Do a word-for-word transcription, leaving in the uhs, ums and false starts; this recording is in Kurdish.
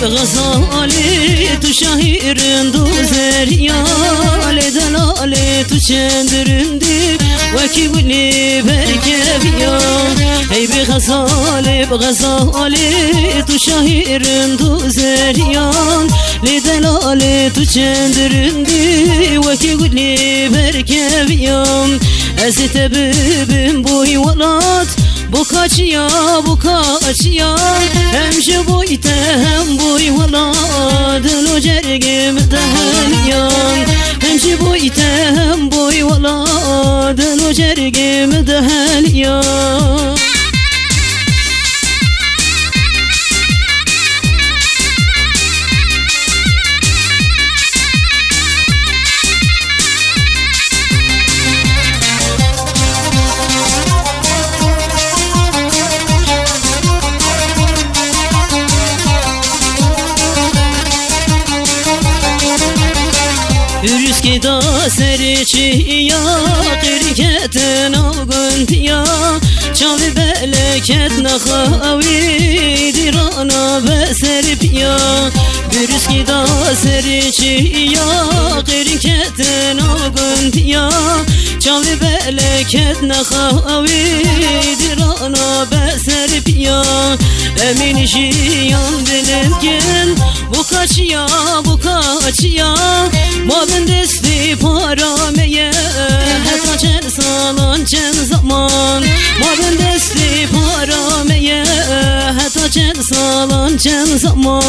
Bi Xezalê tu şahî rind û zeriya, lê delalê tu çend rindî, wekî gulê berkeviya. Hey bi Xezalê, bi Xezalê tu şahî rind û zeriya, lê delalê tu çend rindî, wekî gulê berkeviya. Ez ê te bibim boy welat, bo kaçiya, bo kaçiya. Hem ji boy te hem boy welat, dilo cergê min diheliya. Hem ji boy te hem boy welat, dilo cergê min diheliya. Hürüskî da serê çiya, qirketin av gundiya, çavê beleket naxawî dîrana be ser piya. Hürüskî da serê çiya, qirketin av gundiya, çavê beleket naxawî dîrana be ser piya. Emîn jiyan bilim kin, bu kaçiya, bu kaçiya. Ma bin destê para me ye, heta çend salan, çend zaman. Ma bin destê para me ye, heta çend salan, çend zaman.